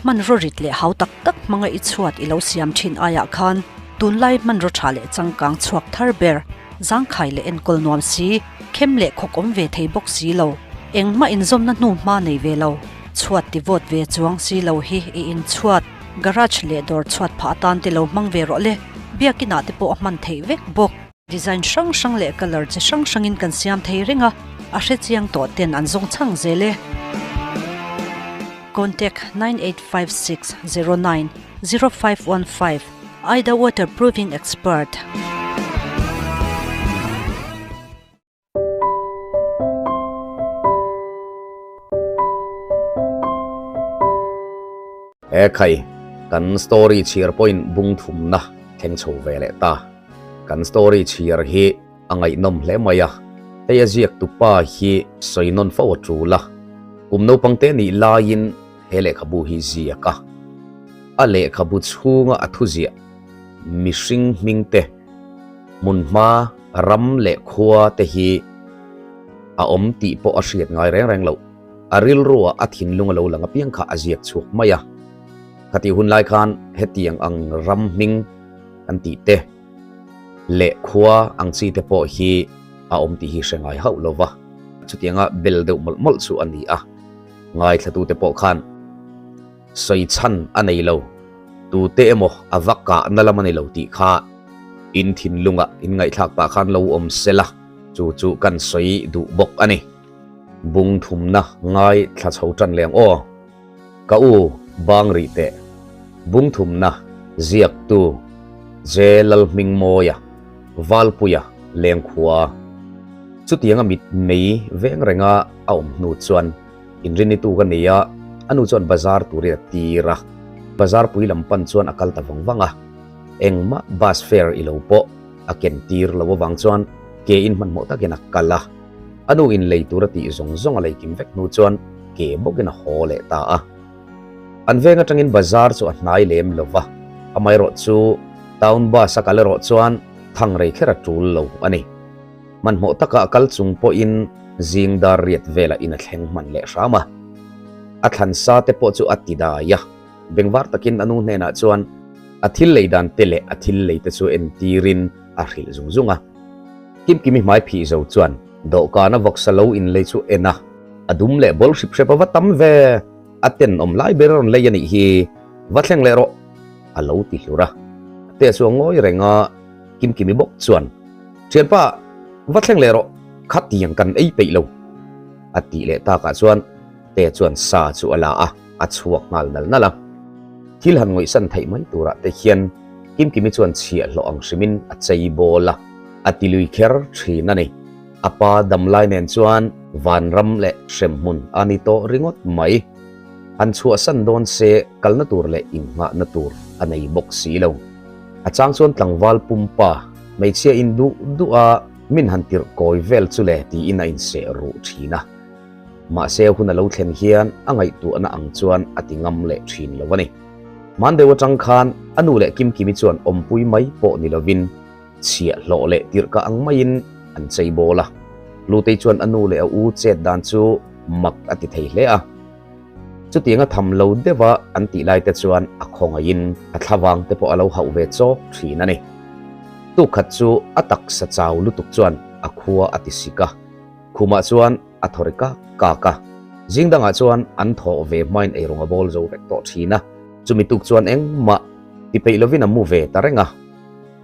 Hmanraw rit leh hau tak tak hmanga i chhuat i lo siam thin aiah khan tunlai hmanraw tha leh changkang chhuak thar ber, zangkhai leh enkawl nuam si, khem leh khawk awm ve thei bawk si lo, engmah inzawmna hnu hma nei ve lo, chhuat ti vawt ve chuang si lo hi i inchhuat, garage leh dawr chhuat phah atan te lo hmang ve rawh le, biakinah te pawh a hman theih vek bawk. Design hrang hrang leh colour chi hrang hrangin kan siam thei reng a, a hrechiang tawh ten an zawng chhang zel e. Contact 985609 0515 Aida Waterproofing Expert. He khai kan story chhiar pawhin bung thumna thleng chho ve leh ta. Kan story chhiar hi a ngaihnawm hle mai a, hei a ziak tupa hi sawi nawn fo a tul a, kum naupang te nih laiin he lehkhabu hi ziak a, a lehkhabu chhunga a thuziah mihring hming te, hmunhma ram leh khua te hi a awm tih pawh a hriat ngai reng reng loh. A rilruah a thinlung a lo lang apiang kha a ziak chhuak mai a. Khatih hun lai khan hetiang ang ram hming kan tih te leh khua ang chi te pawh hi a awm tih hi hre ngai hauh lo va. Chutianga bel deuh mawlh mawlh chu a ni a. Ngaithlatute pawh khan sawi chhan a nei lo, tute emaw a va kahna lam a ni lo tih kha in thinlungah in ngaihthlak pah khan lo awm sela, chu chu kan sawi duh bawk a ni. Bung thumna ngai thla chho tan leng aw. Ka u bang rih teh. Bung thumna ziaktu Je Lalhmingmawia, Valpuia Lengkhua. Chutianga mit mei veng renga a awm hnu chuan inrinnitu ka nei a, a nu chuan bazar turin a tir a. Bazar pui lam pan chuan a kal ta vang vang a. Engmah bus fare i lo pawh a ken tir lo avang chuan ke in hmanhmawh takin a kal a. A nu in lei tur a tih zawng zawng a lei kim vek hnu chuan ke bawkin a haw leh ta a. An veng atangin bazar chu a hnai lem lo va, amaherawh chu town bus a kal erawh chuan thang rei kher a tul lo a ni. Hmanhmawh taka a kal chung pawhin zing dar riat velah in a thleng hman leh hram a. A thlan sa te pawh chu a ti dai a, bengvar takin a nu hnenah chuan a thil lei dan te leh a thil lei te chu entirin a hrilh zung zung a. Kimkimi hmai phih zo chuan dawhkan a vawksa lo inlei chu en a, a dum leh bawl hrip hrep a va tam ve, a tenawm lai ber a rawn lei a nih hi, va thleng leh rawh, a lo ti hlur a. Tea chu a ngawi reng a, Kimkimi bawk chuan, Thianpa, va thleng leh rawh, khatiang kan ei peih lo, a tih leh takah chuan Tea chuan sa chu a la a, a chhuak nghal nal nal a. Thil han ngawihsan theih mai turah te hian Kimkimi chuan chhiahhlawh ang hrimin a chei bawl a, a ti lui kher thin a ni. A pa damlai nen chuan vanram leh hremhmun a ni tawh ringawt mai. Han chhuahsan dawn se kalna tur leh inghahna tur a nei bawk si lo. A chang chuan tlangval pumpa hmeichhia in duh duh a min han tirh kawi vel chu le tiin a inseh ruh thin a. Mahse hun a lo thlen hian a ngaihtuahna ang chuan a ti ngam leh thin lo a ni. Hmandeu atang khan a nu leh Kimkimi chuan awmpui mai pawh ni lovin chhiahhlawh leh tirhka ang maiin an chei bawl a. Hlutei chuan a nu leh a u chet dan chu mak a ti thei hle a. Chutianga tham lo deuha an tih lai te chuan a khawngaihin a thlavang te pawh a lo hauh ve chawk thin a ni. Tukkhat chu a taksa chau lutuk chuan a khua a ti sik a. Khumah chuan a thaw ri kak kak a, zing dangah chuan an thawh ve hmain eirawng a bawl zo vek tawh thin a, chumi tuk chuan engmah ti peih lovin a mu ve ta reng a.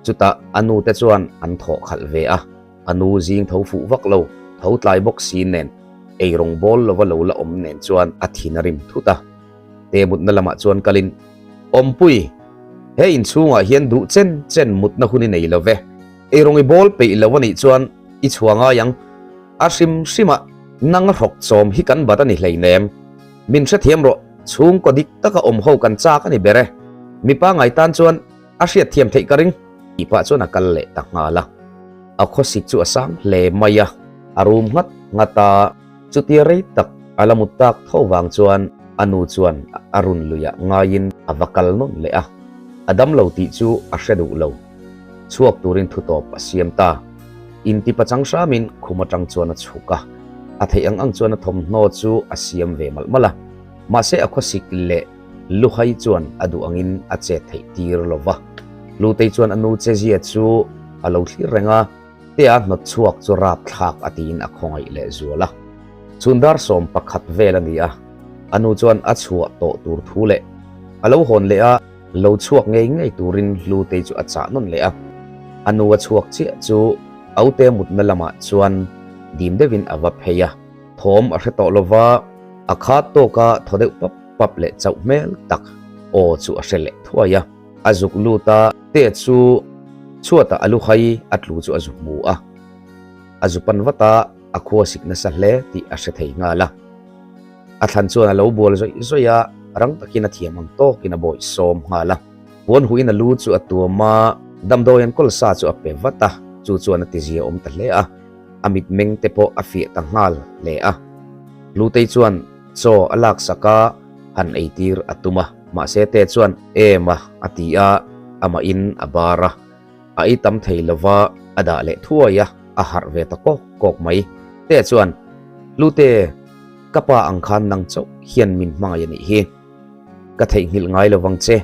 Chutah a nu te chuan an thawh khalh ve a, a nu zing tho fuh vak lo, tho tlai bawk si nen, eirawng bawl lova lo la awm nen chuan a thin a rim thut a. Te mutna lamah chuan kalin, Awmpui, he inchhungah hian duh chen chen mutna hun i nei lo ve, eirawng i bawl peih lo a nih chuan i chhuah ngai ang. A hrim hrimah nang hrawk chawm hi kan bat a ni hleinem. Min hrethiam rawh, chhungkaw dik taka awm ho kan chak a ni ber e. Mipa ngai tan chuan a hriatthiam theih ka ring. Tih pah chuan a kal leh ta nghal a. A khawsik chu a sang hle mai a, a rum nghat nghat a. Chutia rei tak a la mut tak tho vang chuan a nu chuan a run luiah ngaiin a va kal nawn leh a. A dam lo tih chu a hre duh lo. Chhuak turin thutawp a siam ta. Inti pachang hramin khum atang chuan a chhuk a, a theih ang ang chuan a thawmhnaw chu a siam ve malh malh a. Mahse a khawsik leh Luhai chuan a duh angin a chet theih tir lo va. Hlutei chuan a nu chezia chu a lo thlir reng a, Tea hnawt chhuak chu rapthlak a tiin a khawngaih leh zual a. Chhun dar 11 vel a ni a, a nu chuan a chhuah tawh tur thu leh a lo hawn leh a, lo chhuak ngei ngei turin Hlutei chu a chah nawn leh a. A nu a chhuak chiah chu Aute mutna lamah chuan dim deuhin a va phei a, thawm a hre tawh lova, a khat tawka thaw deuh pap pap leh chauh hmel tak aw chu a hre leh thuai a. A zuk lut a, Tea chu chhuatah a lu hai a tlu chu a zu hmu a. A zu pan vat a, a khua sik nasa hle tih a hre thei nghal a. A thlan chuan a lo bual zawih zawih a, rang takin a thiam ang tawkin a bawih sawm nghal a. Puan huin a lu chu a tuam a, damdawi an kawl sa chu a pe vat a, chu chuan a tizia awm ta hle a, a mitmeng te pawh a fiah ta nghal hle a. Hlutei chuan chaw a laksak a, han eitir a tum a, mahse te chuan em a a ti a, amahin a bar a. A ei tam thei lova a dah leh thuai a, a harh ve ta kawk kawk mai. Te chuan, Hlute, ka pa ang khan nang chauh hian min hmangaih a nih hi. Ka theihnghilh ngai lovang che,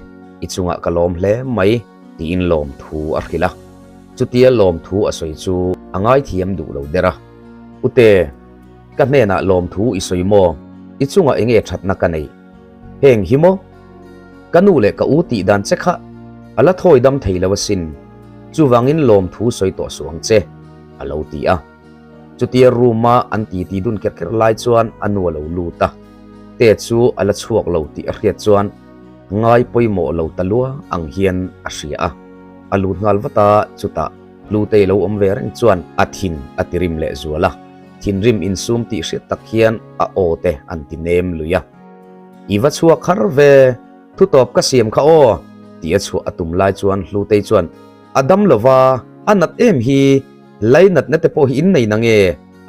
i chungah ka lawm hle mai, tiin lawmthu a hrilh a. Chutia lawmthu a sawi chu a ngaithiam duh lo der a. Ute, ka hnenah lawmthu i sawi maw? I chungah enge thatna ka neih? Heng hi maw? Ka nu leh ka u tih dan che kha a la thawi dam thei lo asin, chuvangin lawmthu sawi tawh suh ang che, a lo ti a. Chutia room a an titi dun ker ker lai chuan a nu a lo lut a, Te chu a la chhuak lo tih a hriat chuan ngai pawimawh lo ta lua ang hian a hria a. A lut nghal vat a, chutah Hlutei lo awm ve reng chuan a thin a ti rim leh zual a, thinrim insum tih hriat tak hian a aw te an ti nem lui a. I va chhuak har ve, thutawp ka siam kha aw, tih a chhuah a tum lai chuan Hlutei chuan a dam lo va, a nat em hi, lai natna te pawh hi in nei nange,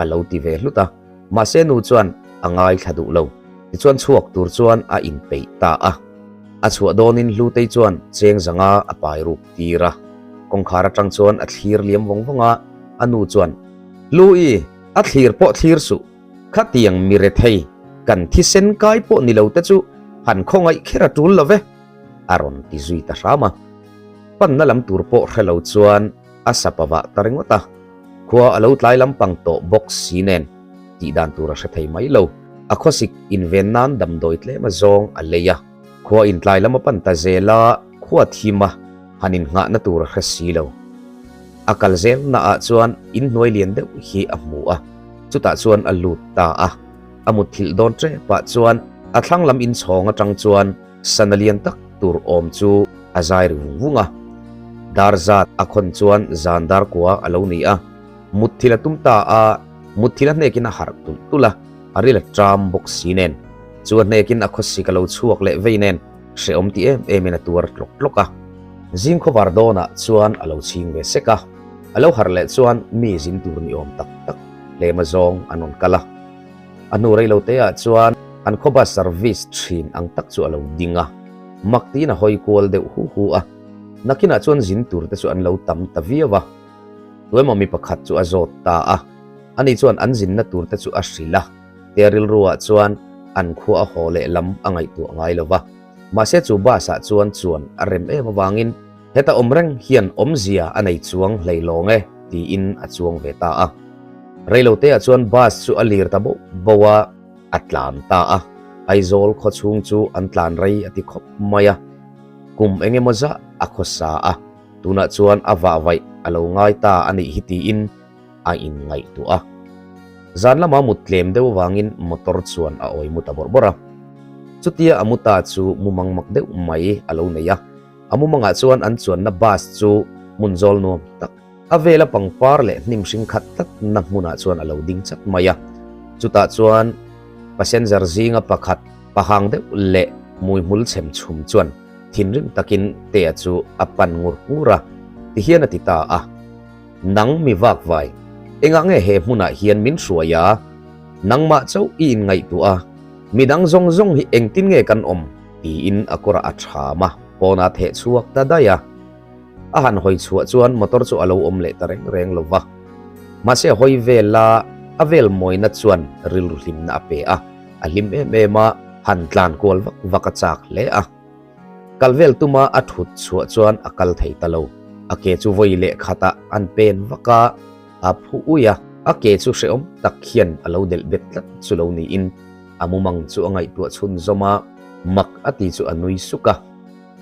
a lo ti ve hlut a. Mahse nu chuan a ngaithla duh lo, tichuan chhuak tur chuan a inpeih ta a. A chhuah dawnin Hlutei chuan cheng zanga a pai ruk tir a. Kawngkhar atang chuan a thlir liam vawng vawng a, a nu chuan, Hlui, a thlir pawh thlir suh, Khatiang mi rethei kan thisen kai pawh ni lo te chu han khawngaih kher a tul lo ve, a rawn ti zui ta hram a. Panna lam tur pawh hre lo chuan a sapa vah ta ringawt a. Khua a lo tlai lampang tawh bawk si nen tih dan tur a hre thei mai lo. A khawsik inven nan damdawi tlem a zawng a lei a. Khua intlai lam a pan ta zel a, khua thim a han innghahna tur a hre si lo. A kal zel naah chuan inhnuai lian deuh hi a hmu a. Chutah chuan a lut ta a, a mutthilh dawn tepah chuan a thlang lam inchhawng atang chuan sana lian tak tur awm chu a zai ri vung vung a. Dar zat a khawn chuan zan dar kua a lo ni a, mutthilh a tum ta a, mutthilh a hnekin a harh tulh tulh a, a ril a ṭam bawk si nen. Chu a hnekin a khawsik a lo chhuak leh vei nen hrehawm ti em emin a tuar tlawk tlawk a. Zing khawvar dawnah chuan a lo chhing ve sek a. A lo harh leh chuan mi zin tur ni awm tak tak hlema zawng an rawn kal a. A hnu rei lo te ah chuan an khaw bus service thin ang tak chu a lo ding a. Mak tiin a hawi kual deuh hu hu a. Nakinah chuan zin tur te chu an lo tam ta viau a. Tuemaw mi pakhat chu a zawt ta a. Ani chuan an zinna tur te chu a hrilh a. Tia rilru ah chuan an khua a haw leh lam a ngaihtuah ngai lo va. Mahse chu bus ah chuan chuan a rem em avangin Heta awm reng hian awmzia a nei chuang hlei lawng e, tiin a chuang ve ta a. Reiloteah chuan bus chu a lir ta boh boh a, a tlan ta a. Aizawl khaw chhung chu an tlan rei a ti khawp mai a. Kum eng emaw zah a khawsa a, tunah chuan a vahvaih a lo ngai ta a nih hi tiin a inngaihtuah a. Zan lama mut tlem deuh avangin motor chuan a awi mu ta bawrh bawrh a. Chutia a mu ta chu mumang mak deuh mai a lo nei a. A mumangah chuan an chuanna bus chu hmun zawl nuam tak, a vela pangpar leh hnim hring khat tlatna hmunah chuan a lo ding chat mai a. Chutah chuan passenger zinga pakhat pahang deuh leh hmuihmul chhem chhum chuan thinrim takin Tea chu a pan ngur ngur a, tihian a ti ta a, Nang mi vakvai, engah nge he hmunah hian min hruai a? Nangmah chauh i inngaihtuah a, midang zawng zawng hi engtin nge kan awm? Tiin a kawrah a ṭham a, pawnah theh chhuak ta daih a. A han hawi chhuah chuan motor chu a lo awm leh ta reng reng lo va. Mahse a hawi vel a, a vel mawina chuan rilru hlimna a pe a, a hlim em em a. Han tlan kual vak vak a chak hle a. Kal vel tuma a thut chhuah chuan a kal thei ta lo. A ke chu vawi leh khatah an pen vak a, a phu ui a, a ke chu hrehawm tak hian a lo delh bet tlat chu lo niin a mumang chu a ngaihtuah chhunzawm a, mak a ti chu a nui suk a.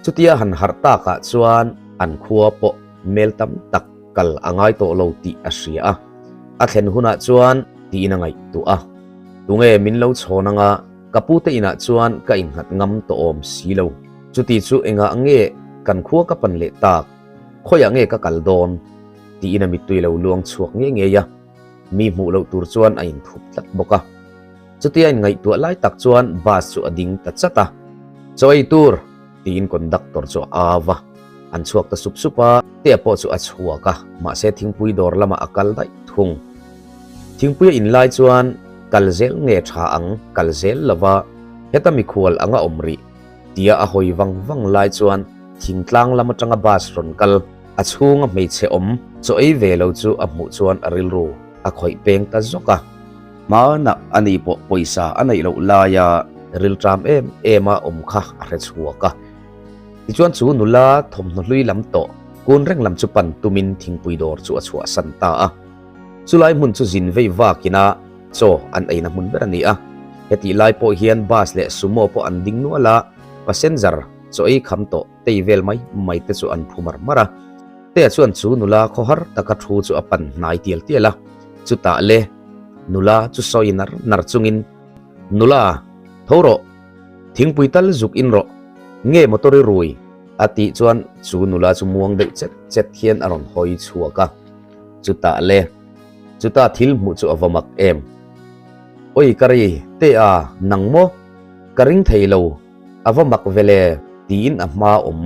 Chutia han harh takah chuan an khua pawh mel tam tak kal a ngai tawh lo tih a hria a, a thlen hunah chuan tiin a ngaihtuah a, Tunge min lo chhawn anga ka pute inah chuan ka innghat ngam tawh awm si lo. Chuti chu engah nge kan khua ka pan leh tak, khawiah nge ka kal dawn? tiin a mittui lo luang chhuak ngei ngei a, mi hmuh loh tur chuan a inthup tlat bawk a. Chutia inngaihtuah lai tak chuan bus chu a ding ta chat a, Chaw ei tur! tiin conductor chu a au a, an chhuak ta sup sup a, Tea pawh chu a chhuak a, mahse thingpui dawr lamah a kal daih thung. Thingpui a in lai chuan kal zel nge tha ang, kal zel lova heta mikhual anga awm rih tia a hawi vang vang lai chuan thingtlang lam atanga bus rawn kal a chhunga hmeichhe awm chaw ei ve lo chu a hmuh chuan a rilru a khawih peng ta zawk a. Hmanah a ni pawh pawisa a neih loh laia rilṭam em em a awm kha a hre chhuak a. Tichuan chu nula thawmhnaw hlui lam tawh kun reng lam chu pan tumin thingpui dawr chu a chhuahsan ta a. Chulai hmun chu zin vei vakin a chaw an eina hmun ber a ni a. Hetih lai pawh hian bus leh sumo pawh an ding nual a, passenger chaw ei kham tawh tei vel mai mai te chu an phu mar mar a. Tea chuan chu nula khawhar taka thu chu a pan hnai tial tial a, chutah le nula chu sawi nar nar chungin, Nula, tho rawh, thingpui tal zuk in rawh, nge motor i rui? a tih chuan chu nula chu muang deuh chet chet hian a rawn hawi chhuak a. Chutah le, chuta thil hmuh chu a va mak em? Oi ka ri, Tea, nang maw? Ka ring thei lo, a va mak ve le, tiin a hma awm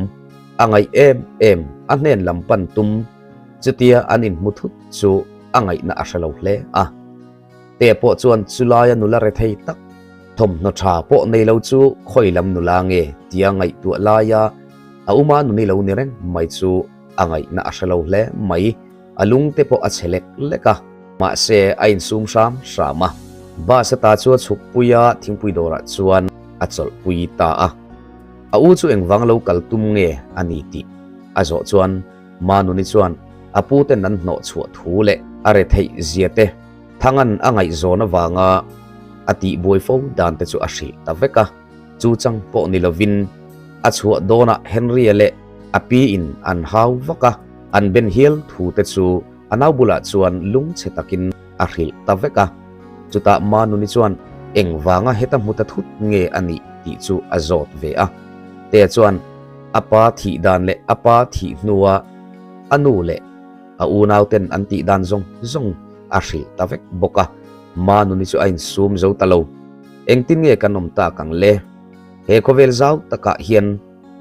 a ngaih em em, a hnen lam pan tum chutia an inhmu thut chu a ngaihna a hre lo hle a. Tea pawh chuan chulaia nula rethei tak, thawmhnaw tha pawh nei lo chu khawi lam nula nge tia ngaihtuah laia a uma nuni lo ni reng mai chu a ngaihna a hre lo hle mai, a lung te pawh a chhe lek lek a, mahse a insum hram hram a. Bus ata chu a chhuk pui a, thingpui dawrah chuan a chawlh pui ta a. A u chu engvang lo kal tum nge a ni tih a zawh chuan Manuni chuan a pu ten an hnawh chhuah thu leh a retheih zia te Thangan a ngaihzawn avanga a tihbuai fo dan te chu a hrilh ta vek a. Chu chang pawh ni lovin a chhuah dawnah Henry-a leh a pi in an hau vak a, an ben hial thu te chu a nau bulah chuan lungchhe takin a hrilh ta vek a. Chutah Manuni chuan engvanga heta hmu ta thut nge a nih tih chu a zawt ve a. Tea chuan a pa thih dan leh a pa thih hnua a nu leh a unauten an tih dan zawng zawng a hrilh ta vek bawk a. Manuni chu a insum zo ta lo. Engtin nge kan awm tak ang le? He khawvel zau takah hian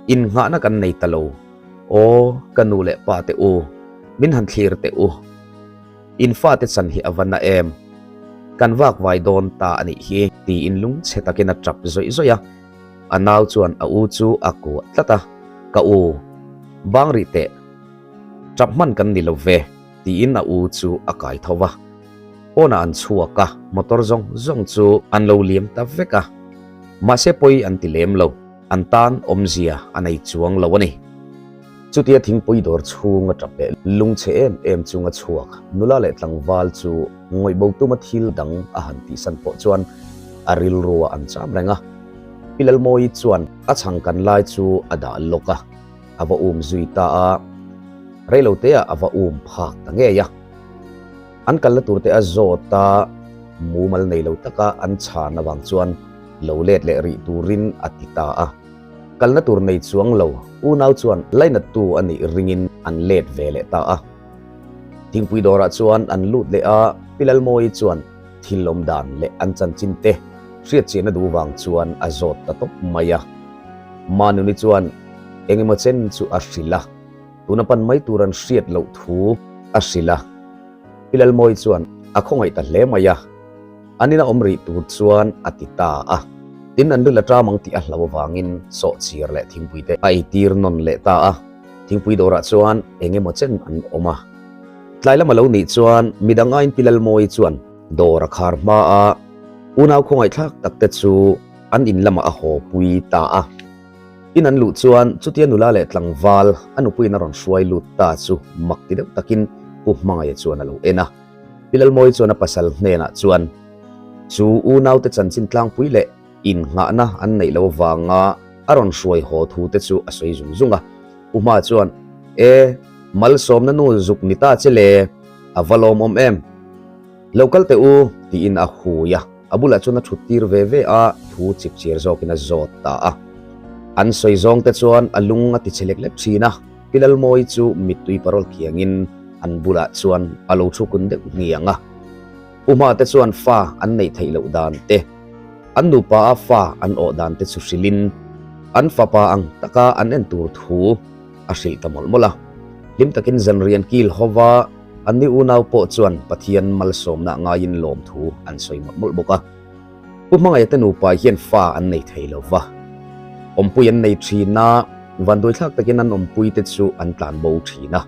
innghahna kan nei ta lo. Aw, ka nu leh pa te u, min han thlir teh u. In fate chan hi a va na em? Kan vak vai dawn ta a nih hi, tiin lungchhe takin a tap zawih zawih a. A nau chuan a u chu a kuah tlat a, Ka u, bang rih teh, tap hman kan ni lo ve, tiin a u chu a kai tho va. Pawnah an chhuak a, motor zawng zawng chu an lo liam ta vek a. Mahse pawi an ti lem lo, an tan awmzia a nei chuang lo a ni. Chutia thingpui dawr chhung a tap leh lungchhe em em chunga chhuak nula leh tlangval chu ngawih bo tuma thil dang a han tihsan pawh chuan a rilruah an cham reng a. Pi Lalmawii chuan a chhang kan lai chu a dah lawk a, a va um zui ta a, reiloteah a va um phak ta ngei a. An kalna turte a zawt a, mumal nei lo taka an chhan avang chuan lo let leh rih turin a ti ta a. Kalna tur nei chuang lo unau chuan lainattu a nih ringin an let ve leh ta a. Thingpui dawrah chuan an lut leh a, Pi Lalmawii chuan thil awm dan leh an chanchin te hriatchiahna duh vang chuan a zawt ta tawp mai a. Manuni chuan engemaw chen chu a hrilh a. Tuna pan mai tur an hriat loh thu a hrilh a. Pi Lalmawii chuan a khawngaih ta hle mai a, an ina awm rih tur chuan a ti ta a. Tin, an ril a ṭam ang tih a hlau avangin sawhchir leh thingpui te a eitir nawn leh ta a. Thingpui dawrah chuan eng emaw chen an awm a. Tlai lama lo nih chuan midang aiin Pi Lalmawii chuan dawr a khar hma a, unau khawngaihthlak tak te chu. an in lamah a haw pui ta a. In an luh chuan chutia nula leh tlangval a nupuiin a rawn hruai lut ta chu mak ti deuh takin Pu Hmangaia chuan a lo en a. Pi Lalmawii chuan a pasal hnenah chuan chu unaute chanchin tlangpui leh innghahna an neih loh avanga a rawn hruai haw thu te chu a sawi zung zung a. Pu Hma chuan, E, malsawmna nu zuk ni ta che le, a va lawmawm em? Lo kal teh u, tiin a hui a. A bulah chuan a thut tir ve ve a, thu chip chir zawkin a zawt ta a. An sawi zawng te chuan a lung a ti che lek lek thin a, Pi Lalmawii chu mittui parawl kiangin an bulah chuan a lo thu kun deuh hniang a. Pu Hma te chuan fa an neih theih loh dan te, an nupa a fa an awh dan te chu hrilhin an fapa ang taka an en tur thu a hrilh ta mawlh mawlh a. Hlim takin zanrian kil hova Anni unau pawh chuan Pathian malsawmna ngaiin lawmthu an sawi mawlh mawlh bawk a. Pu Hmangaihte nupa hian fa an nei thei lo va. Awmpui an nei thin a, vanduaithlak takin an awmpuite chu an tlan bo thin a.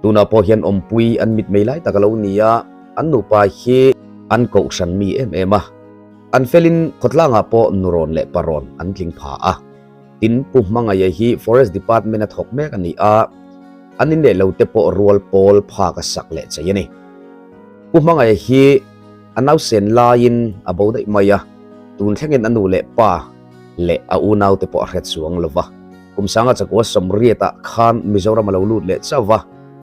Tunah pawh hian awmpui an mitmei lai tak a lo ni a, an nupa hi an kohhran mi em em a. An felin khawtlangah pawh nurawn leh parawn an tling pha a. Tin, Pu Hmangaia hi Forest Department a thawk mek a ni a, an in leh lo te pawh rual pawl phak a sak leh chei a ni. Pu Hmangaia hi a nausen laiin a bo daih mai a, tun thlengin a nu leh pa leh a unau te pawh a hre chuang lo va. Kum sanga chakua sawmriatah khan Mizoram a lo lut leh chauh va,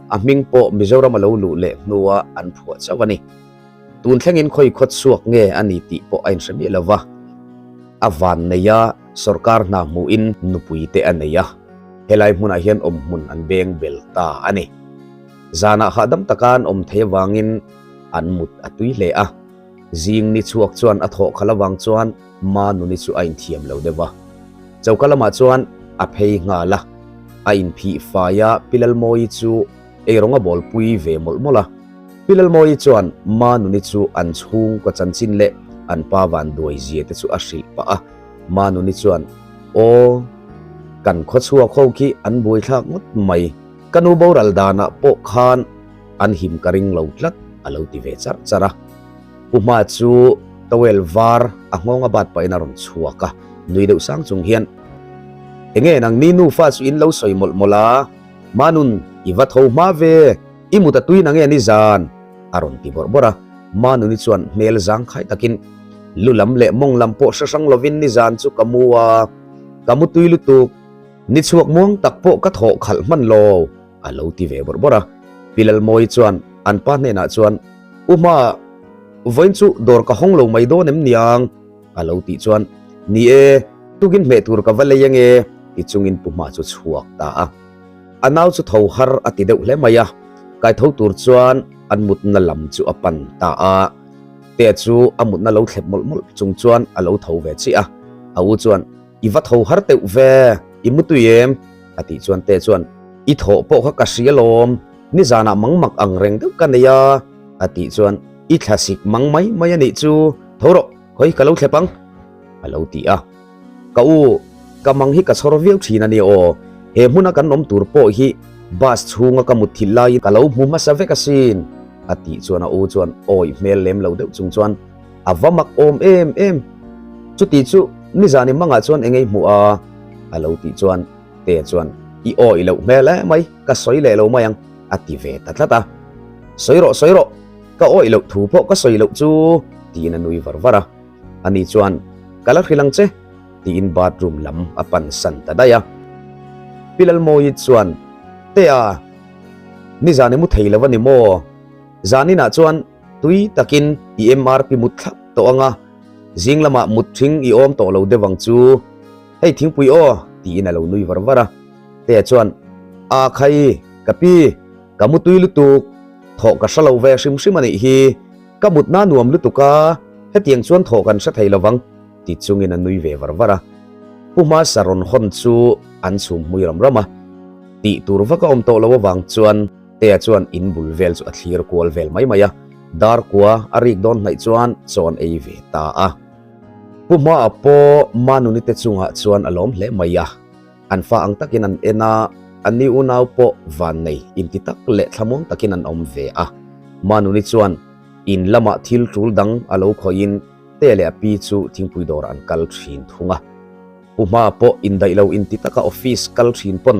a hming pawh Mizoram a lo luh leh hnua an phuah chauh a ni. Tun thlengin khawi khawt chhuak nge a ni tih pawh a inhre miah lo va, a van nei a, sawrkar hna hmuhin nupui te a nei a, helai hmunah hian awm hmun an beng bel ta a ni. Zanah hahdam taka an awm thei avangin an mut a tui hle a, zing ni chhuak chuan a thawh khalh avang chuan Manuni chu a inthiam lo deuh va. Choka lamah chuan a phei nghal a, a inphih fai a, Pi Lalmawii chu Eirawng a bawlpui ve mawlh mawlh a. Pi Lalmawii chuan Manuni chu an chhungkaw chanchin leh an pa van duai zia te chu a hrilh pah a. Manuni chuan, Aw, kan khawchhuak ho khi an buaithlak ngawt mai. Ka nu boral danah pawh khan an him ka ring lo tlat, a lo ti ve charh charh a. Pu Hma chu towel var a nghawng a bat pahin a rawn chhuak a, nui deuh sang chung hian, Enge nangni nufa chu in lo sawi mawlh mawlh a? Manun, i va tho hma ve, i mut a tui nange ni zan? a rawn ti bawrh bawrh a. Manuni chuan hmel zangkhai takin, Lu lam leh mawng lam pawh hre hrang lovin nizan chu ka mu a, ka mu tui lutuk, ni chhuak muang tak pawh ka thawh khalh hman lo, a lo ti ve bawrh bawrh a. Pi Lalmawii chuan an pa hnenah chuan, U Hma, vawiin chu dawr ka hawng lo mai dawn em niang? A lo tih chuan, Ni e, tukin hmeh tur ka va lei ange, ti chungin Pu Hma chu chhuak ta a. A nau chu tho har a ti deuh hle mai a, kai tho tur chuan an mutna lam chu a pan ta a. Tea chu a mutna lo thlep mawlh mawlh chung chuan a lo tho ve chiah a. A u chuan, I va tho har teuh ve, i mutui em? a tih chuan Tea chuan, I thawh pawh kha ka hria lawm, nizanah mangmak ang reng deuh ka nei a, a tih chuan, I thlasik mang mai mai a nih chu, tho rawh, khawi ka lo thlep ang, a lo ti a. Ka u, ka mang hi ka chhawr viau thin a ni aw, he hmuna kan awm tur pawh hi bus chhunga ka mut thilh laiin ka lo hmu hmasa vek asin, a tih chuan a u chuan awih hmel lem lo deuh chung chuan a va mak awm em em. Chuti chu nizan i mangah chuan eng ei hmuh a? a lo tih chuan Tea chuan i awih loh hmel e mai, ka sawi leh lo mai ang, a ti ve ta tlat a. Sawi rawh, sawi rawh, Ka awih loh thu pawh ka sawi loh chu tiin a nui var var a. Ani chuan, Ka la hrilh ang che, tiin bathroom lam a pan san ta daih a. Pi Lalmawii chuan, Tea, nizan i mu thei lo a ni maw? Zaninah chuan tui takin i MRP mut thlap tawh ang a, zing lamah mut ṭhing i awm tawh lo deuh ang chu. Hei thingpui aw, tiin a lo nui var var a. Tea chuan, A khai, ka pi, Ka mutui lutuk, thawh ka hre lo ve hrim hrim a nih hi, ka mutna nuam lutuk a, hetiang chuan thawh kan hre thei lovang, ti chungin a nui ve var var a. Pu Hmasa rawn hawn chu an chhum hmui ram ram a, tih tur vak a awm tawh lo avang chuan Tea chuan in bul vel chu a thlir kual vel mai mai a, dar kua a rik dawn hnaih chuan chawn ei ve ta a. Pu Hmaa pawh Manuni te chungah chuan a lawm hle mai a. An fa ang takin an en a, anni unau pawh vannei inti tak leh thlamuang takin an awm ve a. Manuni chuan in lamah thil tul dang a lo khawihin Tea leh a pi chu thingpui dawrah an kal thin thung a. Pu Hma pawh indaih lo inti taka office kal thin pawn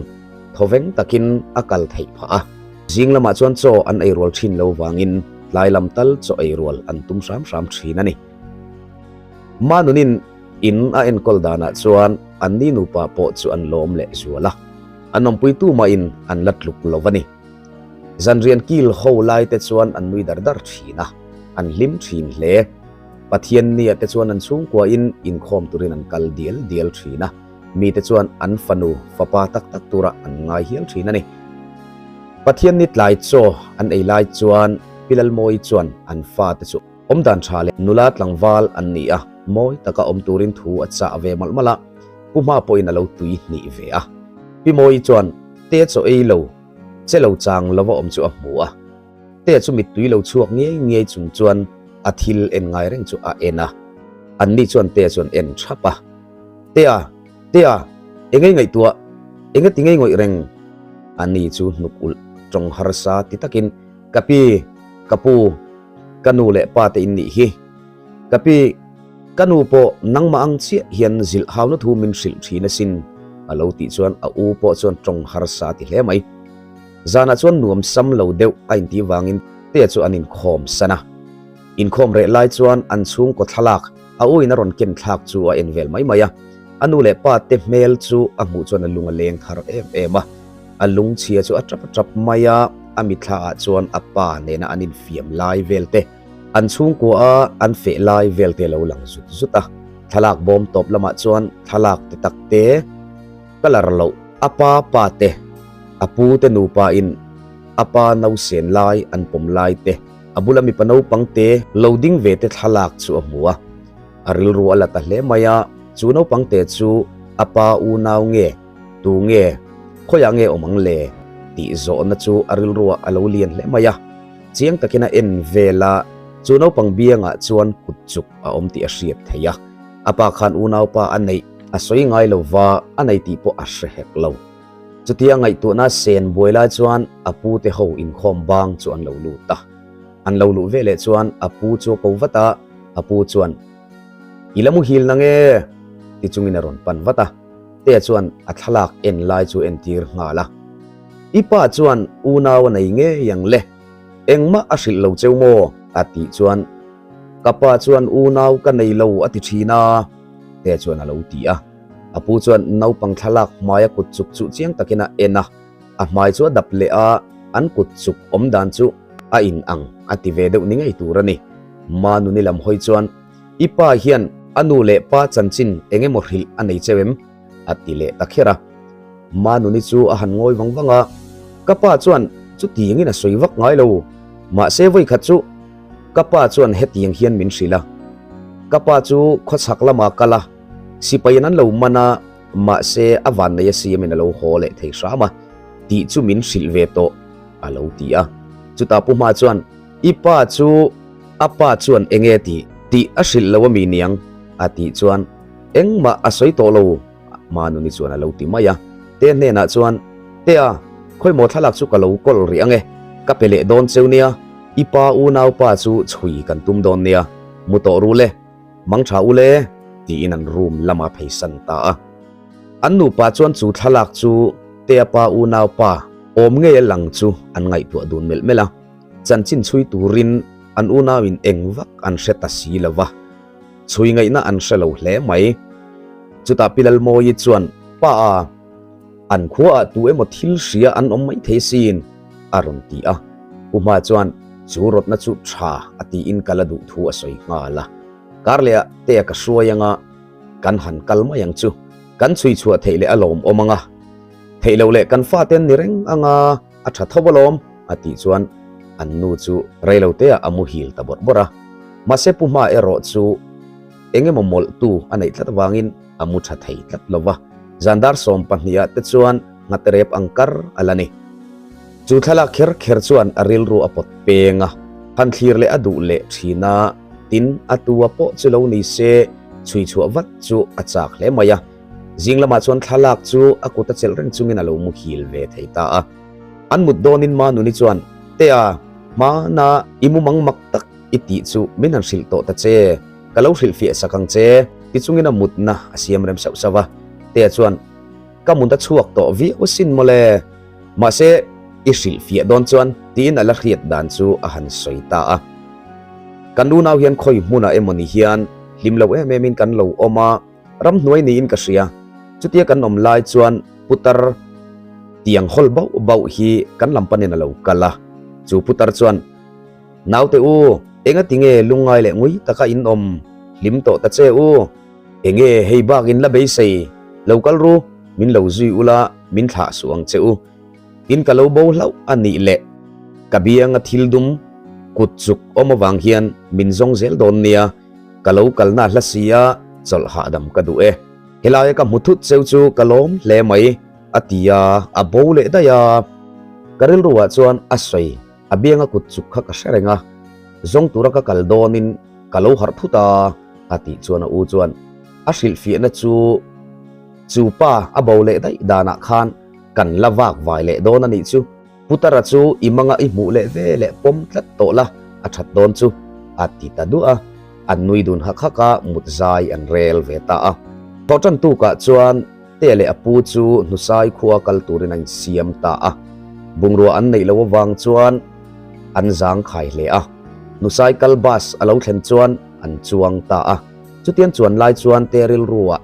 thawveng takin a kal theih phah a. Zing lamah chuan chaw an ei rual thin lo vangin tlai lam tal chaw ei rual an tum hram hram thin a ni. Manunin in a enkawl danah chuan anni nupa pawh chu an lawm leh zual a, an awmpuitu mahin an la tluk lo a ni. Zanrian kil ho lai te chuan an nui dar dar thin a, an hlim thin hle. Pathian nia te chuan an chhungkuain inkhawm turin an kal dial dial thin a, mite chuan an fanu fapa tak tak turah an ngai hial thin a ni. Pathian ni tlai chaw an ei lai chuan Pi Lalmawi chuan an fate chu awmdan tha leh nula tlangval an ni a, mawi taka awm turin thu a chah ve malh malh a, Pu Hma pawhin a lo tui hnih ve a. Pi Mawi chuan te chaw ei lo, che lo chang lova awm chu a hmu a. Tea chu mittui lo chhuak ngei ngei chung chuan a thil en ngai reng chu a en a, anni chuan Tea chuan en thap a. Tea! Tea! Engei ngaihtuah? Enge ti ngei ngawih reng? Ani chu hnuk ulh tawng harsa ti takin, Ka pi, ka pu, ka nu leh pa te in nih hi. Ka pi, ka nu pawh nangmah ang chiah hian zilh hauna thu min hrilh thin asin, a lo tih chuan a u pawh chuan tawng harsa ti hle mai. Zanah chuan nuam sam lo deuh a intih vangin Tea chu an inkhawm san a. Inkhawm reh lai chuan an chhungkaw thlalak a uin a rawn ken thlak chu a en vel mai mai a. A nu leh pa te hmel chu a hmuh chuan a lung a leng thar em em a. A lungchhia chu a tap a tap mai a, a mitthla ah chuan a pa nena an infiam lai vel te, an chhungkua a an feh lai vel te a lo lang zut zut a. Thlalak bawm tawp lamah chuan thlalak te tak te, Colour loh a pa pa te, a pu te nupa in a pa nausen lai an pawm lai te, a bula mipa naupang te lo ding ve te thlalak chu a hmu a. A rilru a la ta hle mai a, chu naupang te chu a pa unau nge, tu nge, khawiah nge awm ang le? tih zawhna chu a rilruah a lo lian hle mai a. Chiang takin a en vel a, chu naupang biangah chuan kut chuk a awm tih a hriat theih a. A pa khan unaupa a neih a sawi ngai lo va, a nei tih pawh a hre hek lo. Chutia ngaihtuahna sen buai lai chuan a pu te ho inkhawm bang chu an lo lut a. An lo luh veleh chuan a pu chu a ko vat a, a pu chuan, I la muhil na nge? ti chungin a rawn pan vat a. Tea chuan a thlalak en lai chu entir nghal a. I pa chuan unau a nei ngei ang le, engmah a hrilh lo cheu maw? a tih chuan, Ka pa chuan unau ka nei lo a ti thin a, te chuan a lo ti a. A pu chuan naupang thlalak hmaia kut chuk chu chiang takin a en a, a hmai chu a dap leh a, an kut chuk awm dan chu a in ang a ti ve deuh ni ngei tur a ni. Manuni lam hawi chuan, I pa hian a nu leh pa chanchin eng emaw hrilh a nei cheu em? a ti leh ta kher a. Manuni chu a han ngawi vang vang a, Ka pa chuan chutiangin a sawi vak ngai lo, mahse vawikhat chu ka pa chuan hetiang hian min hrilh a, ka pa chu khawchhak lamah kal a, sipaiin an lo man a, mahse a vannei a siamin a lo haw leh thei hram a, tih chu min hrilh ve tawh, a lo ti a. Chutah Pu Hma chuan, I pa chu a pa chuan enge tih tih a hrilh lo a mi niang? a tih chuan, Engmah a sawi tawh lo, Manuni chuan a lo ti mai a. Tea hnenah chuan, Tea, khawimaw thlalak chu ka lo kawl rih ang e, ka pe leh dawn cheu nia, i pa unaupa chu chhui kan tum dawn nia, mu tawh ru le, mang tha u le, tiin an room lama pheisan ta a. An nupa chuan chu thlalak chu Tea pa unaupa awm ngei a lang chu an ngaihtuah dun melh melh a, chanchin chhui turin an unauin eng vak an hre ta si lo va. Chhui ngaihna an hre lo hle mai. Chutah Pi Lalmawi chuan, Pa a, an khuaah tu emaw thil hria an awm mai thei sin, a rawn ti a. Pu Hma chuan chu rawtna chu tha a tiin kal a duh thu a sawi nghal a. Karlehah tea ka hruai anga kan han kal mai ang chu. Kan chhui chhuah theih leh a lawmawm anga, theih loh leh kan fate an ni reng anga a tha tho alawm, a tih chuan an nu chu reiloteah a muhil ta bawrh bawrh a. Mahse Pu Hma erawh chu eng emaw mawlhtu a neih tlat avangin a mu tha thei tlat lo va, zan dar 12 ah te chuan nghate rep ang kar a la ni. Chu thlalak kher kher chuan a rilru a pawt peng a, han thlir leh a duh leh thin a, tin a tua pawh chu lo ni se chhui chhuah vat chu a chak hle mai a. Zing lamah chuan thlalak chu a kut a chelh reng chungin a lo muhil ve thei ta a. An mut dawnin Manuni chuan, Tea, hmana i mumang mak tak i tih chu min han hrilh tawh ta che. Ka lo hrilhfiah sak ang che, ti chungin a mutna a siam rem sauh sauh a. Tea chuan, Ka mut a chhuak tawh viau asin mawle. Mahse, i hrilhfiah dawn chuan tiin a la hriat dan chu a han sawi ta a. Kan unau hian khawi hmunah emawni hian hlim lo em emin kan lo awm a, ramhnuai niin ka hria. Chutia kan awm lai chuan putar tiang hawl bauh bauh hi kan lam panin a lo kal a. Chu putar chuan, Naute u, engati nge lungngai leh ngui taka in awm hlim tawh ta che u? Enge hei bak in la beisei? Lo kal ru, min lo zui ula, min thlah suh ang che u. Tin ka lo bo hlauh a nih leh ka bianga thil dum kut chuk awm avang hian min zawng zel dawn nia, ka lo kalna hla si a, chawlh hahdam ka duh e. Helaia ka hmu thut cheu chu ka lawm hle mai, a ti a, a bo leh daih a. Ka rilruah chuan a sawi. A bianga kut chuk kha ka hre reng a, zawng tura ka kal dawnin ka lo harh phut a, a tih chuan a u chuan a hrilhfiahna chu chu pa a bo leh daih danah khan kan la vak vai leh dawn a nih chu. Putara chu i manga i hmuh leh ve leh pawm tlat tawh la a that dawn chu, a ti ta duah a, an nui dun hak hak a, mut zai an rel ve ta a. Thawhtan tukah chuan Tea leh a pu chu hnusai khua kal turin a insiam ta a. Bungrua an neih loh avang chuan an zang khai hle a. Hnusai kal bus a lo thlen chuan an chuang ta a. Chutiang chuan lai chuan Tea rilruah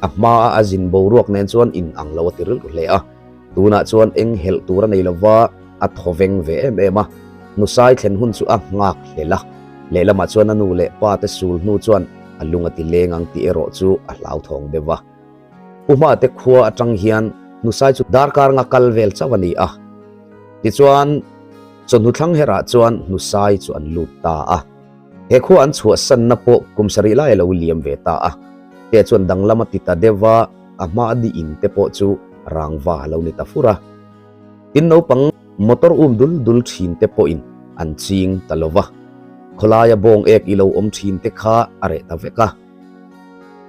a hmaa a zin boruak nen chuan in ang lo a ti rilru hle a. Tunah chuan eng helh tur a nei lova a thaw veng ve em em a. Hnusai thlen hun chu a nghak hlel a. Lehlamah chuan a nu leh pa te sul hnu chuan a lung a ti leng ang tih erawh chu a hlauthawng deuh va. Pu Hmate khua atang hian hnusai chu darkar nga kal vel chauh a ni a. Tichuan, chawhnu thlang herah chuan hnusai chu an lut ta a. He khua an chhuahsanna pawh kum sarih lai a lo liam ve ta a. Te chuan danglam a ti ta deuh a, a hma a di in te pawh chu rangva a lo ni ta fur a. Tin naupang motor um dul dul thin te pawhin an ching ta lo va. Khawlaia bawng ek i lo awm thin te kha a reh ta vek a.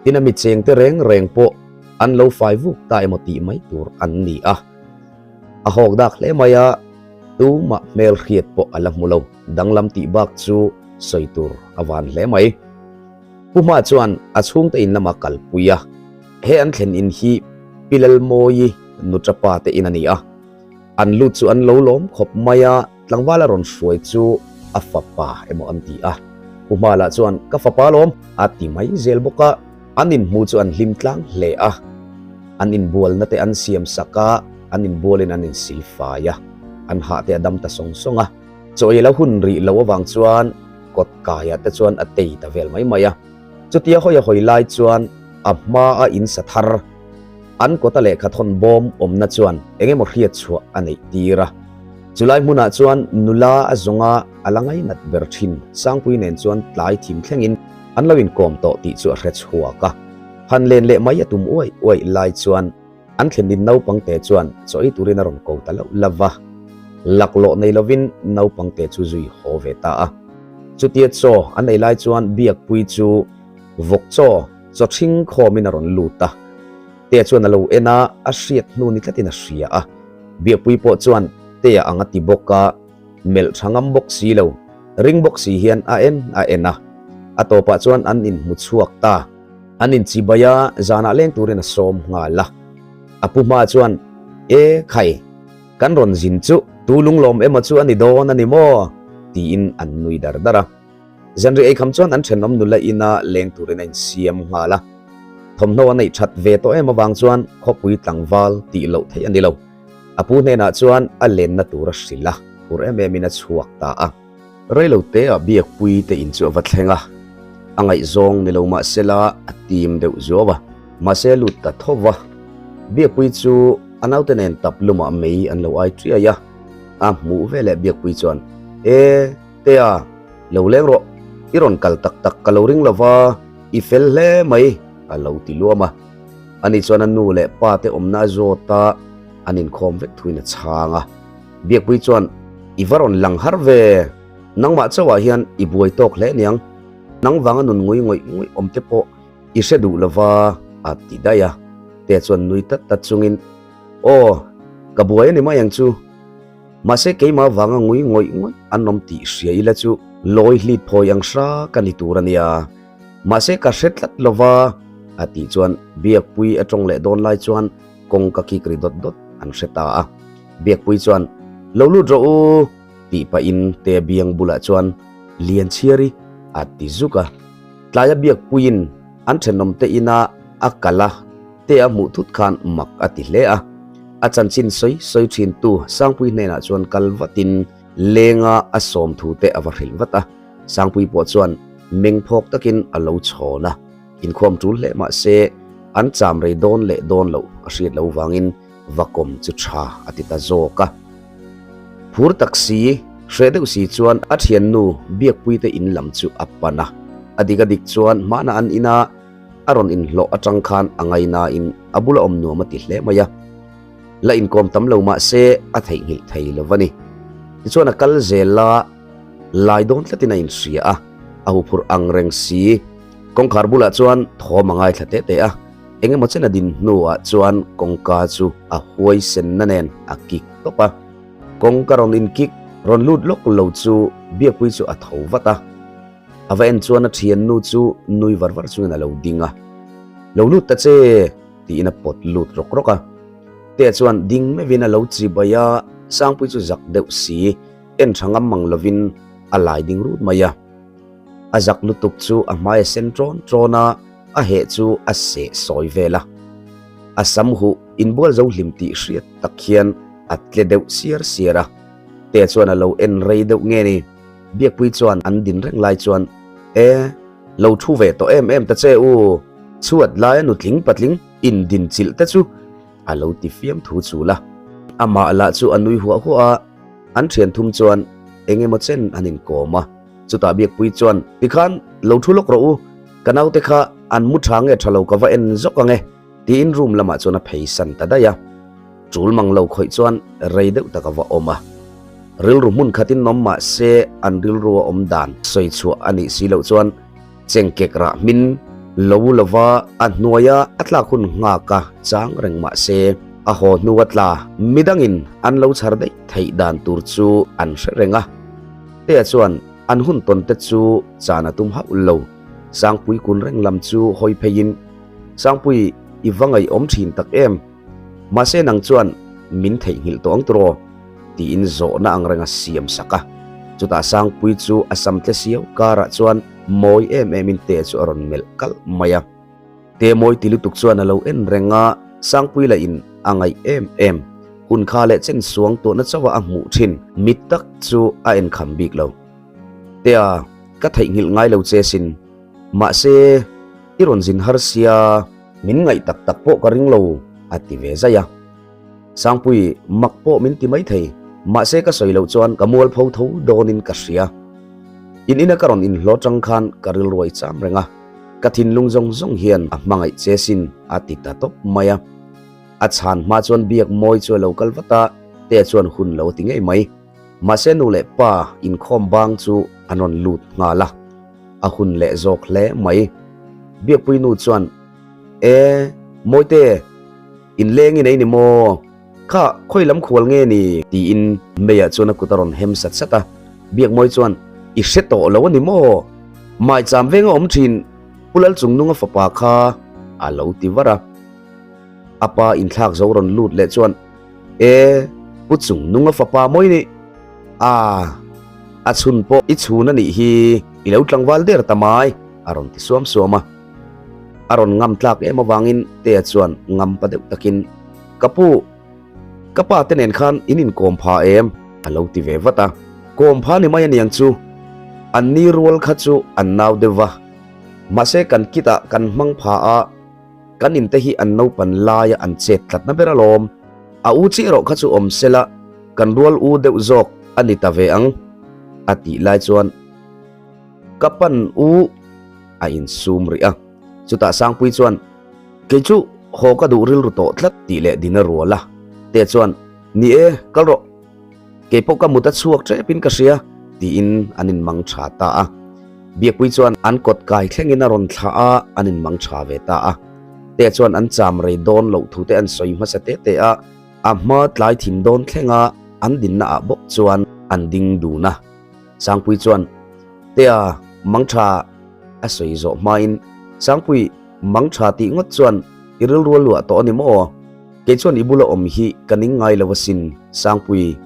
Tin a mi chengte reng reng pawh an lo fai vuk ta emaw tih mai tur an ni a. A hawk dak hle mai a, tumah hmel hriat pawh a la hmu lo, danglam tih bak chu sawi tur a van hle mai. Pu Hma chuan a chhungte in lama kalpui a, he an thlen in hi Pi Lalmawii nuṭapa te in a ni a. An lut chu an lo lawm khawp mai a, tlangval a rawn hruai chu a fapa emaw an ti a. Pu Hmala chuan, Ka fapa lawm, a ti mai zel bawk a. An inhmu chu an hlim tlang hle a. An inbualna te an siam sak a, an inbualin an insil fai a. An hah te a dam ta sawng sawng a. Chaw ei la hun rih loh avang chuan kawt kaiah te chuan a tei ta vel mai mai a. Chutia hawi a hawi lai chuan a hmaa a insa thar An kawta lehkha thawn bawm awmna chuan eng emaw hriat chhuah a neih tir a. Chulai hmunah chuan nula a zawnga a la ngainat ber thin Sangpui nen chuan tlai thim thlengin an lo inkawm tawh tih chu a hre chhuak a. Han len leh mai a tum uaih uaih lai chuan an thlenin naupangte chuan chaw ei turin a rawn ko ta loh lo va. Laklawh nei lovin naupangte chu zui haw ve ta a. Chutia chaw an ei lai chuan Biakpui chu vawk chaw Chaw ṭhing khawmin a rawn lut a, Tea chuan a lo en a, a hriat hnu ni tlatin a hria a. Biakpui pawh chuan Tea ang a ti bawk a, melh ṭha ngam bawk si lo, ring bawk si hian a en a en a. A tawpah chuan an inhmu chhuak ta. An inchibai a, zanah leng turin a sawm nghal a. A pu hma chuan, E khai, kan rawn zin chu tu lunglawm emaw chu a ni dawn a ni maw? tiin an nui dar dar a. Zanri eikham chuan an thenawm nula ina leng turin a insiam nghal a. Thawmhnaw a neih that ve tawh em avang chuan khawpui tlangval tih loh theih a ni lo. A pu hnenah chuan a lenna tur a hrilh a, phur em emin a chhuak ta a. Reilo teah Biakpui te in chu a va thleng a, a ngaihzawng ni lo mahsela a tim deuh zuau a, mahse a lut ta tho va. Biakpui chu a naute nen tap lumah mei an lo ai triai a, a hmuh veleh Biakpui chuan, E! Tea, lo leng rawh, i rawn kal tak tak ka lo ring lo va, i fel hle mai, a lo ti luam a. Ani chuan a nu leh pa te awmna a zawt a, an inkhawm vek thuin a chhang a. Biakpui chuan, I va rawn lang har ve, nangmah chauhah hian i buai tawk hle niang, nang vanga nun ngui ngawih ngawih awm te pawh i hre duh lo va, a ti daih a. Tea chuan nui tat tat chungin, Aw, ka buai a ni mai ang chu. Mahse keimah vanga ngui ngawih ngawih an awm tih hria ila chu lawi hlit phawi ang hra ka ni tur a nia. Mahse ka hre tlat lova a tih chuan Biakpui a tawng leh dawn lai chuan kawngka kik ri dawt dawt an hre ta a. Biakpui chuan, Lo lut rawh u! tih pahin Tea biang bulah chuan Lianchhiari a ti zuk a. Tlaia Biakpuiin an thenawmte ina a kal a, Tea hmuh thut khan mak a ti hle a. A chanchin sawi sawi thintu Sangpui hnenah chuan kal vatin lenga a sawm thu te a va hrilh vat a. Sangpui pawh chuan meng phawk takin a lo chhawn a. Inkhawm tul hle mah se an cham rei dawn leh dawn loh a hriat lo vangin va kawm chu tha a ti ta zawk a. Phur tak si, hreh deuh si chuan a thiannu Biakpuite in lam chu a pan a. A dik a dik chuan hmana an ina a rawn inhlawh atang khan a ngainain a bula awm nuam a ti hle mai a. La inkawm tam lo mah se a theihnghilh thei lo a ni. Tichuan a kal zel a, lai dawn tlatin a inhria a, a huphurh ang reng si. Kawngkhar bulah chuan thawm a ngaithla teh teh a, eng emaw chen a din hnuah chuan kawngka chu a huai senna nen a kik tawp a. Kawngka rawn inkik rawn lut lawk lo chu Biakpui chu a tho vat a. A va en chuan a thiannu chu nui var var chungin a lo ding a, Lo lut ta che! tiin a pawt lut rawk rawk a. Tea chuan ding meuhin a lo chibai a, Sangpui chu zak deuh si, en tha ngam mang lovin a lai ding rut mai a. A zak lutuk chu a hmai a sen ṭawn ṭawn a, a heh chu a seh sawi vel a. A sam huh inbual zo hlim tih hriat tak hian a tle deuh siar siar a. Tea chuan a lo en rei deuh nge ni? Biakpui chuan an din reng lai chuan, E, lo thu ve tawh em em ta che u, chhuat laia nutling patling in din chilh te chu a lo ti fiam thu chul a. Amah lah chu a nui huah huah a, an thian thum chuan eng emaw chen an inkawm a. Chutah Biakpui chuan, Tikhan lo thu lawk rawh u, ka naute kha an mu tha nge tha lo ka va en zawk ang e, tiin room lamah chuan a phei san ta daih a. Tul mang lo khawih chuan rei deuh tak a va awm a. Rilru hmun khatin awm mah se an rilru a awm dan sawi chhuah a nih si loh chuan chengkek rah hmin lo lova a hnuaia a tlak hun nghak a chang reng mah se a haw hnu a tla midangin an lo chhar daih theih dan tur chu an hre reng a. Tea chuan an hun tawn te chu chan a tum hauh lo. Sangpui kun reng lam chu hawi pheiin, Sangpui i va ngaihawm thin tak em? Mahse nang chuan min theihnghilh tawh ang tiraw? tiin zawhna ang reng a siam sak a. Chutah Sangpui chu a sam tle siau karah chuan mawi em em in Tea chu a rawn melh kalh mai a. Tea mawi ti lutuk chuan a lo en reng a, Sangpui lah in a ngaih em em. Hun kha leh chen suang tuahna chauh a a hmuh thin mit tak chu a en kham bik lo. Tea, ka theihnghilh ngai lo che sin. Mahse, i rawn zin har sia. Min ngaih tak tak pawh ka ring lo, a ti ve zaih a. Sangpui, mak pawh min ti maithei, mahse ka sawi loh chuan ka mualpho tho dawnin ka hria. In ina ka rawn inhlaw tang khan ka rilruai cham reng a, ka thinlung zawng zawng hian a hmangaih che sin, a ti ta tawp mai a. A chhan hma chuan biak mawi chu a lo kal vat a, Tea chuan hun lo a ti ngei mai. Mahse nu leh pa inkhawm bang chu an rawn lut nghal a, a hun leh zawk hle mai. Biakpui nu chuan, E, Mawite, inleng i nei ni maw? Kha, khawi lam khual nge ni? Tiin Meiah chuan a kut a rawn hem sat sat a. Biakmawi chuan, I hre tawh lo a ni maw? Maicham venga awm thin Pu Lalchungnunga fapa kha a lo ti var a. A pa inthlak zo rawn lut leh chuan, E, Pu Chungnunga fapa mawi ni. A, a chhun pawh i chhun a nih hi, i lo tlangval der ta mai, a rawn ti suam suam a. A rawn ngam tlak em avangin Tea chuan ngam pa deuh takin, Ka pu, ka pa te nen khan in inkawm pha em? a lo ti ve vat a. Kawm pha ni mai a niang chu, an ni rual kha chu an nau deuh va, mahse kan kitah kan hmang pha a, Kan inte hi an naupan laia an chet tlatna ber alawm. A u chiah erawh kha chu awm sela, kan rual u deuh zawk a ni ta ve ang, a tih lai chuan ka pan u a insum rih a. Chutah Sangpui chuan, Kei chu haw ka duh rilru tawh tlat tih leh din a rual a. Tea chuan, Ni e, kal rawh. Kei pawh ka mut a chhuak tepin ka hria, tiin an inmang tha ta a. Biakpui chuan an kawt kai thlengin a rawn thlah a, an inmang tha ve ta a. Tea chuan an cham rei dawn loh thu te an sawi hmasa te te a, a hma tlai thim dawn thlenga an dinna ah bawk chuan an ding dun a. Sangpui chuan, Tea, mang tha. A sawi zawh hmain Sangpui mang tha tih ngawt chuan i rilru a luah tawh a ni maw? Kei chuan i bula awm hi ka ning ngai lo asin, Sangpui.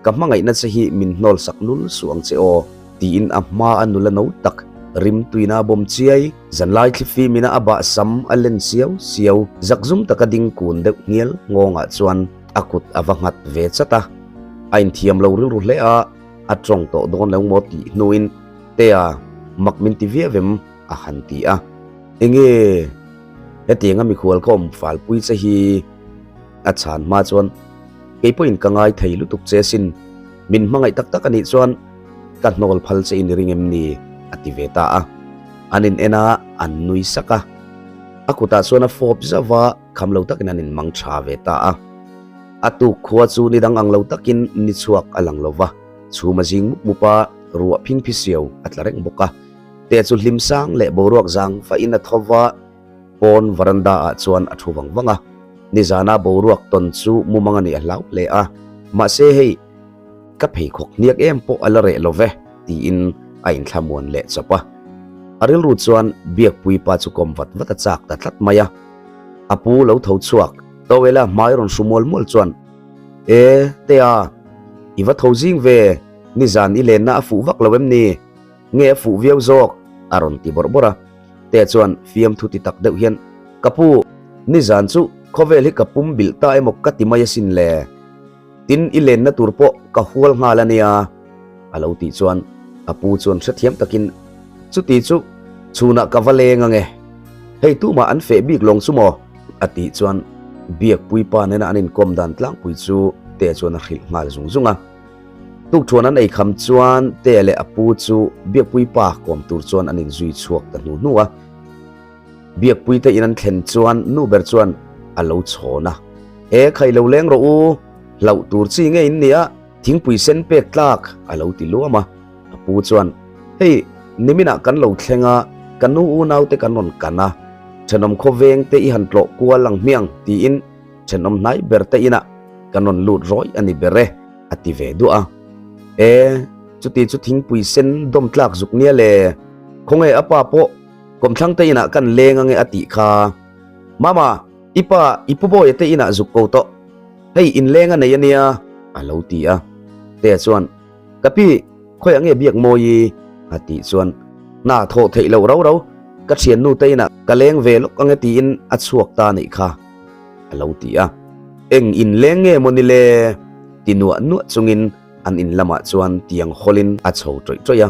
Ka hmangaihna che hi min hnawl sak lul suh ang che aw, tiin a hma a nula no tak rim tuina a bawm chiai. Zanlai thlifim ina a bah sam a len siau siau, zakzum taka ding kun deuh hnial nghawngah chuan a kut a va nghat ve chat a. A inthiam lo rilru hle a, a tawng tawh dawn lo maw tih hnuin Tea mak min ti viau em? a han ti a. Enge hetianga mikhual ka awm falpui che hi? A chhan hma chuan kei pawhin ka ngai thei lutuk che asin, min hmangaih tak tak a nih chuan ka hnawl phal che in i ring em ni? a ti ve ta a. An in en a, an nui sak a. A kutah chuan a fawp zauh a, kham lo takin an inmang tha ve ta a. A tuk khua chu ni dang ang lo takin ni chhuak a lang lo va, chhum a zing mup mup a, ruah phingphi siau a tla reng bawk a. Te chu hlim sang leh boruak zang fahin a tho va, pawn veranda ah chuan a thu vang vang a. Nizana boruak tawn chu mumang a nih a hlau hle a, mahse hei ka pheikhawk hniak em pawh a la reh lo ve tiin a inthlamuan leh chawp a. A rilru chuan Biakpui pa chu kawm vat vat a chak ta tlat mai a. A pu lo tho chhuak towel a hmai rawn hru mual mual chuan, E, Tea, i va tho zing ve, nizan i lenna a fuh vak lo em ni? Nge a fuh viau zawk? a rawn ti bawrh bawrh a. Tea chuan fiamthu ti tak deuh hian, Ka pu, nizan chu khawvel hi ka pum bilh ta emaw ka ti mai asin le. Tin, i lenna tur pawh ka hual nghal a nia, a lo tih chuan a pu chuan hrethiam takin, Chuti chu chhunah ka va leng ange, hei tumah an feh bik lawng chu maw? a tih chuan Biakpui pa nena an inkawm dan tlangpui chu Tea chuan a hrilh nghal zung zung a. Tukṭhuan an eikham chuan Tea leh a pu chu Biakpui pa kawm tur chuan an inzui chhuak ta hnu hnu a. Biakpui te in an thlen chuan nu ber chuan a lo chhawn a, E khai lo leng rawh u, hlauh tur chi nge in nia, thingpui sen pek tlak a lo ti luam a. A pu chuan, Hei, niminah kan lo thleng a, ka nu unau te kan rawn kan a, thenawm khawveng te i han tlawh kual ang hmiang tiin thenawm hnai ber te inah kan rawn lut rawih a ni ber e, a ti ve duah a. E, chuti chu thingpui sen dawm tlak zuk nia le, khawnge a pa pawh Kawmthlang te inah kan leng ange a tih kha. Mama, i pa, i pu Bawia te inah zuk ko tawh. Hei inleng a nei a nia, a lo ti a. Tea chuan, Ka pi, khawiah nge biak mawi i? a tih chuan, Hna thawh theih loh rau rau, ka thiannu te inah ka leng ve lawk ange tiin a chhuak ta anih kha, a lo ti a. Eng inleng nge maw ni le? ti nuah nuah chungin An in lamah chuan tiang hawlin a chho ṭawih ṭawih a.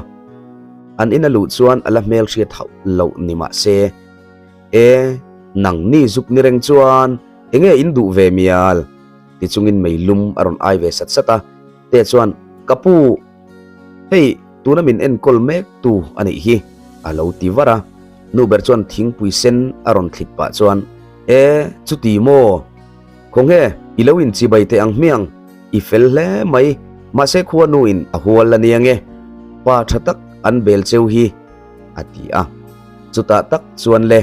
An in a luh chuan a la hmelhriat hauh loh ni mah se, E, nang ni zuk ni reng chuan enge in duh ve mial? ti chungin mei lum a rawn ai ve sat sat a. Te chuan, Ka pu, hei tuna min enkawl mek tu a nih hi, a lo ti var a. Nu ber chuan thingpui sen a rawn thlit pah chuan, E, chuti maw? Khawnge, i lo inchibai teh ang hmiang, i fel hle mai, mahse khuanu in a hual a nia nge, pa tha tak an bel cheu hi, a ti a. Chutah tak chuan le,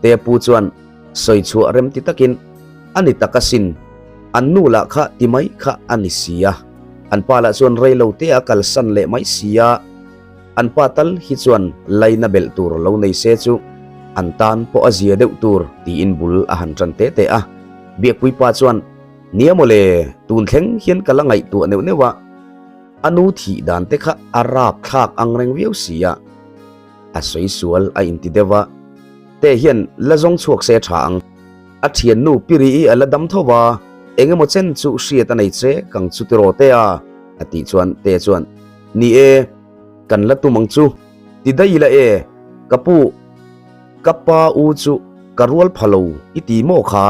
Tea pu chuan sawi chhuah rem ti takin, A ni tak asin, an nu lah kha ti mai kha a ni si a, an pa lah chuan rei lo te a kalsan leh mai si a, An pa tal hi chuan laina belh tur lo nei se chu an tan pawh a zia deuh tur tiin bul a han tan te te a. Biakpui pa chuan, Nia mawle, tun thleng hian ka la ngaihtuah neuh neuh a, a nu thih dan te kha a rap thlak ang reng viau si a, a sawi sual a inti deuh a, te hian la zawng chhuak se tha ang. A thiannu Piri i a la dam tho va, eng emaw chen chu hriat a nei che kang chu tiraw te a, a tih chuan te chuan, Ni e, kan la tum ang chu. Ti daih ila e, ka pu, ka pa u chu ka rual pha lo i ti maw kha?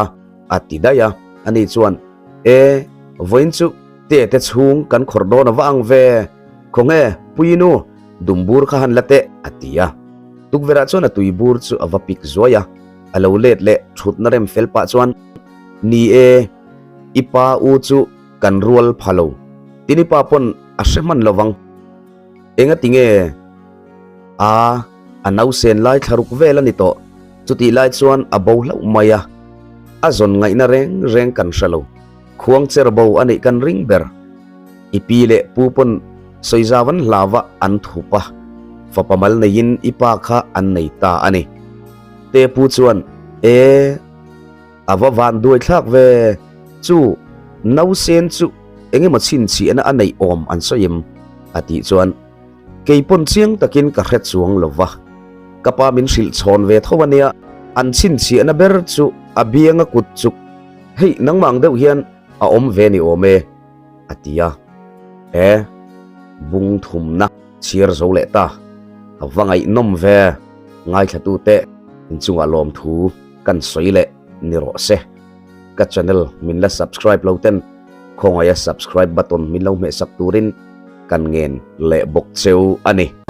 a ti daih a. Ani chuan, E, vawiin chu te te chhung kan khawrh dawn a va ang ve, khawnge Puinu, dumbur kha han la teh, a ti a. Tukverhah chuan a tuibur chu a va pik zuai a, a lo let leh thutna rem fel pah chuan, Ni e, i pa u chu kan rual pha lo. Tini pa pawn a hre hman lo vang. Enga ti nge? A, a nausen lai thla ruk vel a ni tawh. Chutih lai chuan a bo hlauh mai a. A zawn ngaihna reng reng kan hre lo. Khuang cher bo a nih kan ring ber. I pi leh pu pawn sawizavan hlava an thup a. Fapa mal neiin i pa kha an nei ta a ni. Te pu chuan, E, a va van duai thlak ve, chu nausen chu engemaw chhinchhiahna a neih awm an sawi em? a tih chuan, Kei pawn chiang takin ka hre chuang lo va, ka pa min hrilh chhawn ve tho a nia, an chhinchhiahna ber chu a bianga kut chuk, hei nangmah ang deuh hian a awm ve ni awm e, a ti a. E, bung thumna chhiar zo leh ta, a va ngaihnawm ve, ngaithlatute inchungah lawmthu kan sawi leh ni rawh se. Ka channel min la subscribe lo ten khawngaia subscribe button min lo hmehsak turin kan ngen leh bawk cheu a ni.